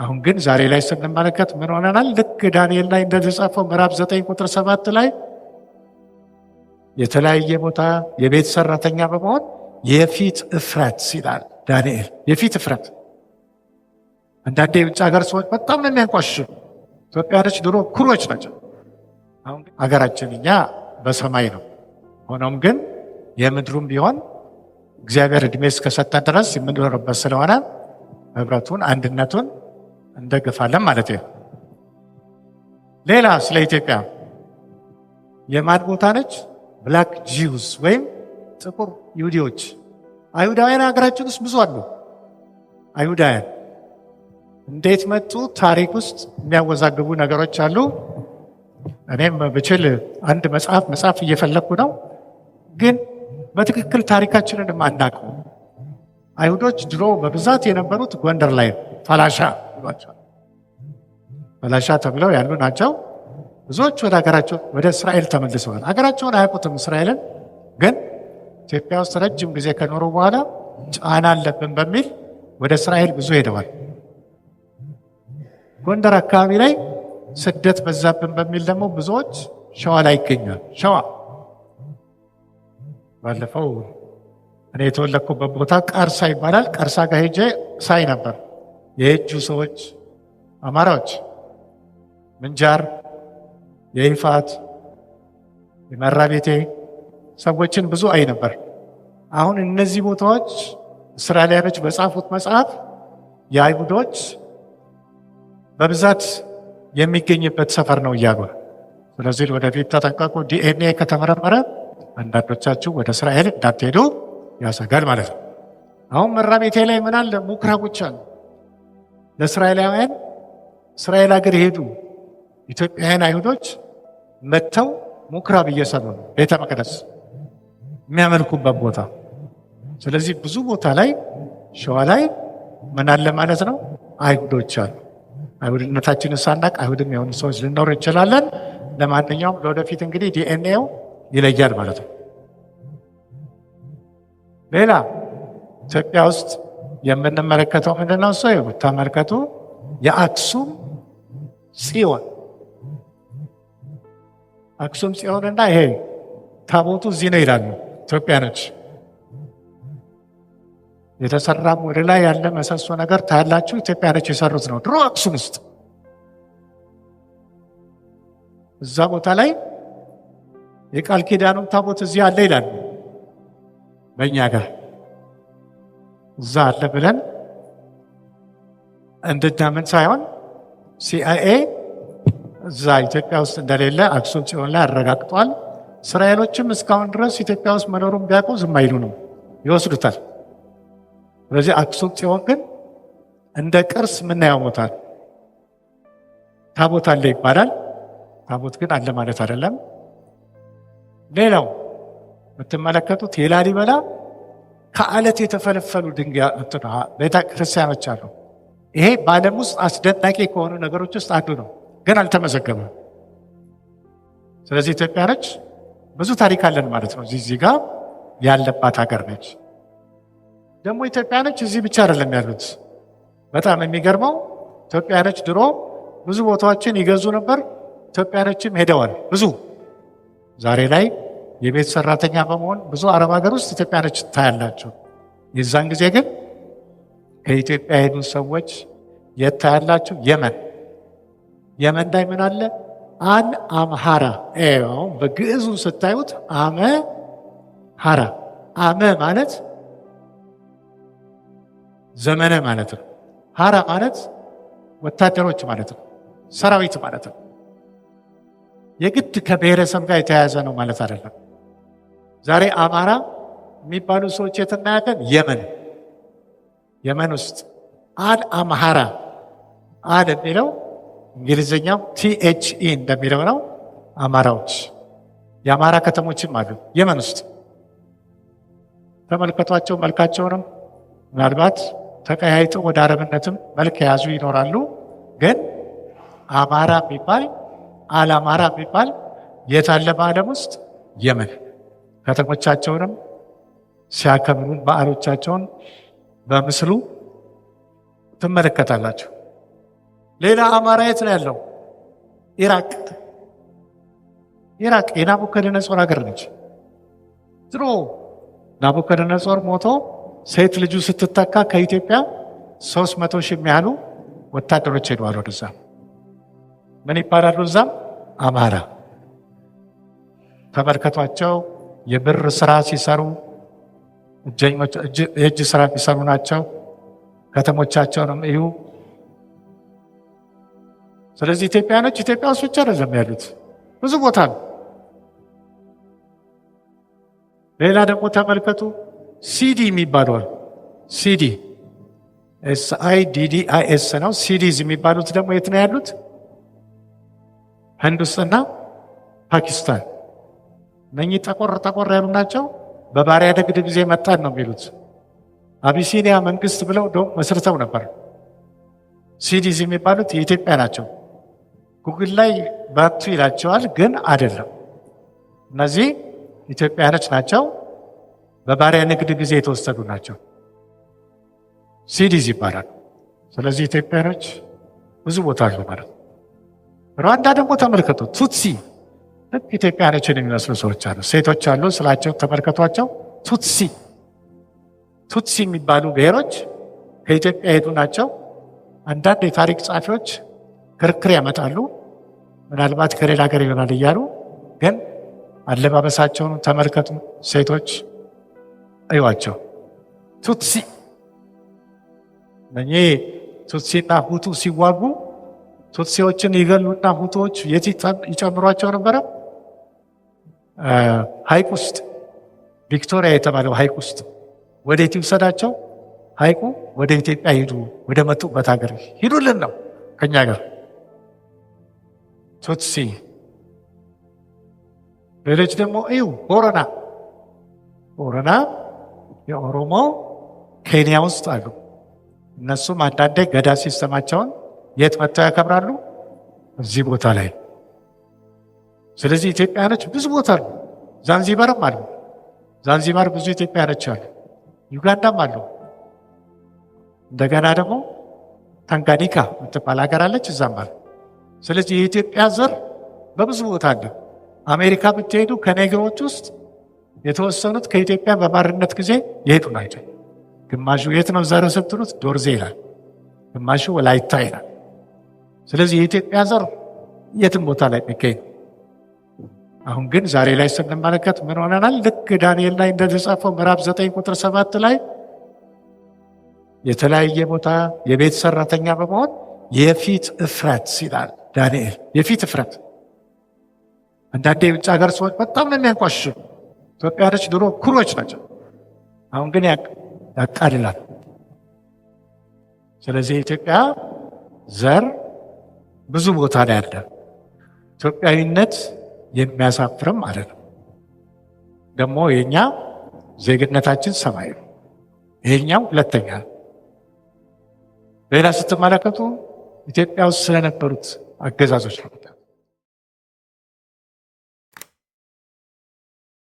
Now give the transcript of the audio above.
አሁን ግን ዛሬ ላይ ስንመለከት ምን ሆነናል? ልክ ዳንኤል ላይ እንደተጻፈው ምዕራፍ 9 ቁጥር 7 ላይ የተለያየ ቦታ የቤት ሰራተኛ በመሆን የፊት እፍረት ይላል ዳንኤል። የፊት እፍረት። አንዳንዴ የውጭ ሀገር ሰዎች በጣም ነው የሚያንቋሽሹ። ኢትዮጵያኖች ድሮ ኩሮች ናቸው። አሁን ግን ሀገራችን እኛ በሰማይ ነው። ሆኖም ግን የምድሩም ቢሆን እግዚአብሔር እድሜ እስከሰጠን ድረስ የምንኖርበት ስለሆነ ህብረቱን፣ አንድነቱን እንደግፋለን ማለት ነው። ሌላ ስለ ኢትዮጵያ የማን ቦታ ነች? Black Jews ወይም ጥቁር ይሁዲዎች። አይሁዳውያን ሀገራችን ውስጥ ብዙ አሉ። አይሁዳውያን እንዴት መጡ? ታሪክ ውስጥ የሚያወዛግቡ ነገሮች አሉ። እኔም ብችል አንድ መጽሐፍ መጽሐፍ እየፈለግኩ ነው፣ ግን በትክክል ታሪካችንን አናውቀው። አይሁዶች ድሮ በብዛት የነበሩት ጎንደር ላይ ፈላሻ ይሏቸዋል። ፈላሻ ተብለው ያሉ ናቸው። ብዙዎች ወደ ሀገራቸው ወደ እስራኤል ተመልሰዋል። ሀገራቸውን አያውቁትም እስራኤልን። ግን ኢትዮጵያ ውስጥ ረጅም ጊዜ ከኖሩ በኋላ ጫና አለብን በሚል ወደ እስራኤል ብዙ ሄደዋል። ጎንደር አካባቢ ላይ ስደት በዛብን በሚል ደግሞ ብዙዎች ሸዋ ላይ ይገኛል። ሸዋ ባለፈው እኔ የተወለድኩበት ቦታ ቀርሳ ይባላል። ቀርሳ ጋር ሄጄ ሳይ ነበር። የየጁ ሰዎች አማራዎች፣ ምንጃር፣ የይፋት፣ የመራቤቴ ሰዎችን ብዙ አይ ነበር። አሁን እነዚህ ቦታዎች እስራኤላውያኖች በጻፉት መጽሐፍ የአይሁዶች በብዛት የሚገኝበት ሰፈር ነው እያሉ። ስለዚህ ወደፊት ተጠንቀቁ። ዲኤንኤ ከተመረመረ አንዳንዶቻችሁ ወደ እስራኤል እንዳትሄዱ ያሰጋል ማለት ነው። አሁን መራቤቴ ላይ ምን አለ? ምኩራቦች አሉ። ለእስራኤላውያን እስራኤል ሀገር የሄዱ ኢትዮጵያውያን አይሁዶች መጥተው ምኩራብ እየሰሩ ነው፣ ቤተ መቅደስ የሚያመልኩበት ቦታ። ስለዚህ ብዙ ቦታ ላይ ሸዋ ላይ ምን አለ ማለት ነው? አይሁዶች አሉ። አይሁድነታችንን ሳናቅ አይሁድም የሆኑ ሰዎች ልንኖር እንችላለን። ለማንኛውም ለወደፊት እንግዲህ ዲኤንኤው ይለያል ማለት ነው። ሌላ ኢትዮጵያ ውስጥ የምንመለከተው ምንድነው? እሱ ተመልከቱ፣ የአክሱም ጽዮን። አክሱም ጽዮንና ይሄ ታቦቱ እዚህ ነው ይላሉ ኢትዮጵያኖች። የተሰራም ወደ ላይ ያለ ምሰሶ ነገር ታያላችሁ። ኢትዮጵያኖች የሰሩት ነው ድሮ አክሱም ውስጥ። እዛ ቦታ ላይ የቃል ኪዳኑን ታቦት እዚህ አለ ይላሉ። በእኛ ጋር እዛ አለ ብለን እንድናምን ሳይሆን ሲአይኤ እዛ ኢትዮጵያ ውስጥ እንደሌለ አክሱም ጽዮን ላይ አረጋግጧል። እስራኤሎችም እስካሁን ድረስ ኢትዮጵያ ውስጥ መኖሩን ቢያውቁ ዝም አይሉንም፣ ይወስዱታል። ስለዚህ አክሱም ጽዮን ግን እንደ ቅርስ የምናየው ቦታ ታቦት አለ ይባላል። ታቦት ግን አለ ማለት አይደለም። ሌላው የምትመለከቱት የላሊበላ ከአለት የተፈለፈሉ ድንጋይ ቤተ ክርስቲያኖች አሉ። ይሄ በዓለም ውስጥ አስደናቂ ከሆኑ ነገሮች ውስጥ አንዱ ነው፣ ግን አልተመዘገበም። ስለዚህ ኢትዮጵያኖች ብዙ ታሪክ አለን ማለት ነው። እዚህ ጋር ያለባት ሀገር ነች። ደግሞ ኢትዮጵያኖች እዚህ ብቻ አይደለም ያሉት። በጣም የሚገርመው ኢትዮጵያኖች ድሮ ብዙ ቦታዎችን ይገዙ ነበር። ኢትዮጵያኖችም ሄደዋል ብዙ። ዛሬ ላይ የቤት ሰራተኛ በመሆን ብዙ አረብ ሀገር ውስጥ ኢትዮጵያኖች ታያላቸው። የዛን ጊዜ ግን ከኢትዮጵያ የሄዱ ሰዎች የት ታያላችሁ? የመን። የመን ላይ ምን አለ? አን አምሃራ። በግዕዙ ስታዩት አመ ሀራ። አመ ማለት ዘመነ ማለት ነው። ሀራ ማለት ወታደሮች ማለት ነው፣ ሰራዊት ማለት ነው። የግድ ከብሔረሰብ ጋር የተያያዘ ነው ማለት አይደለም። ዛሬ አማራ የሚባሉ ሰዎች የት እናያለን? የመን። የመን ውስጥ አል አምሃራ። አል የሚለው እንግሊዝኛው THE እንደሚለው ነው። አማራዎች የአማራ ከተሞችም አሉ የመን ውስጥ ተመልከቷቸው። መልካቸውንም ምናልባት ተቀያይጠው ወደ አረብነትም መልክ የያዙ ይኖራሉ። ግን አማራ የሚባል አልአማራ የሚባል የት አለ በዓለም ውስጥ? የመን። ከተሞቻቸውንም ሲያከብሩ በዓሎቻቸውን በምስሉ ትመለከታላችሁ። ሌላ አማራ የት ነው ያለው? ኢራቅ። ኢራቅ የናቡከደነጾር ሀገር ነች። ድሮ ናቡከደነጾር ሞቶ ሴት ልጁ ስትተካ ከኢትዮጵያ 300,000 የሚያህሉ ወታደሮች ሄደዋል ወደዛ። ምን ይባላሉ? እዛም አማራ። ተመልከቷቸው። የብር ስራ ሲሰሩ፣ የእጅ ስራ የሚሰሩ ናቸው። ከተሞቻቸውንም እዩ። ስለዚህ ኢትዮጵያኖች ኢትዮጵያ ውስጥ ብቻ አይደለም ያሉት፣ ብዙ ቦታ ነው። ሌላ ደግሞ ተመልከቱ፣ ሲዲ የሚባሉ፣ ሲዲ፣ SIDDIS ነው። ሲዲዝ የሚባሉት ደግሞ የት ነው ያሉት? ህንድ ውስጥና ፓኪስታን። እነኚህ ጠቆር ጠቆር ያሉ ናቸው። በባሪያ ንግድ ጊዜ መጣን ነው የሚሉት። አቢሲኒያ መንግስት ብለው መስርተው ነበር። ሲዲዝ የሚባሉት የኢትዮጵያ ናቸው። ጉግል ላይ ባንቱ ይላቸዋል፣ ግን አይደለም። እነዚህ ኢትዮጵያኖች ናቸው። በባሪያ ንግድ ጊዜ የተወሰዱ ናቸው። ሲዲዝ ይባላል። ስለዚህ ኢትዮጵያኖች ብዙ ቦታ አሉ ማለት ነው። ሩዋንዳ ደግሞ ተመልከቱ፣ ቱትሲ፣ ልክ ኢትዮጵያኖችን የሚመስሉ ሰዎች አሉ። ሴቶች አሉ፣ ስላቸው ተመልከቷቸው። ቱትሲ፣ ቱትሲ የሚባሉ ብሔሮች ከኢትዮጵያ የሄዱ ናቸው። አንዳንድ የታሪክ ጸሐፊዎች ክርክር ያመጣሉ። ምናልባት ከሌላ ሀገር ይሆናል እያሉ፣ ግን አለባበሳቸውን ተመልከቱ። ሴቶች እዩዋቸው። ቱትሲ፣ እነኚህ ቱትሲና ሁቱ ሲዋጉ ቱትሲዎችን ይገሉና ሁቱዎች የት ይጨምሯቸው ነበረ? ሐይቅ ውስጥ፣ ቪክቶሪያ የተባለው ሐይቅ ውስጥ። ወዴት ይውሰዳቸው? ሐይቁ ወደ ኢትዮጵያ ሂዱ፣ ወደ መጡበት ሀገር ሂዱልን ነው ከኛ ጋር ቱትሲ። ሌሎች ደግሞ እዩ፣ ቦረና፣ ቦረና የኦሮሞ ኬንያ ውስጥ አሉ። እነሱም አንዳንዴ ገዳ system ኣቸውን የት መጥተው ያከብራሉ? እዚህ ቦታ ላይ። ስለዚህ ኢትዮጵያኖች ብዙ ቦታ አሉ። ዛንዚባርም አሉ። ዛንዚባር ብዙ ኢትዮጵያኖች አሉ። ዩጋንዳም አሉ። እንደገና ደግሞ ታንጋኒካ የምትባል ሀገር አለች፣ እዛም አሉ። ስለዚህ የኢትዮጵያ ዘር በብዙ ቦታ አለ። አሜሪካ ብትሄዱ ከኔግሮች ውስጥ የተወሰኑት ከኢትዮጵያ በባርነት ጊዜ የሄዱ ናቸው። ግማሹ የት ነው ዘር ስትሉት ዶርዜ ይላል፣ ግማሹ ወላይታ ይላል። ስለዚህ የኢትዮጵያ ዘር የትም ቦታ ላይ የሚገኝ። አሁን ግን ዛሬ ላይ ስንመለከት ምን ሆነናል? ልክ ዳንኤል ላይ እንደተጻፈው ምዕራፍ 9 ቁጥር 7 ላይ የተለያየ ቦታ የቤት ሰራተኛ በመሆን የፊት እፍረት ይላል ዳንኤል። የፊት እፍረት። አንዳንዴ የውጭ ሀገር ሰዎች በጣም ነው የሚያንቋሽሹ። ኢትዮጵያኖች ድሮ ኩሮች ናቸው። አሁን ግን ያቃልላል። ስለዚህ የኢትዮጵያ ዘር ብዙ ቦታ ላይ አለ። ኢትዮጵያዊነት የሚያሳፍርም ማለት ነው። ደግሞ የኛ ዜግነታችን ሰማይ ነው። ይሄኛው ሁለተኛ ነው። ሌላ ስትመለከቱ ኢትዮጵያ ውስጥ ስለነበሩት አገዛዞች ነው።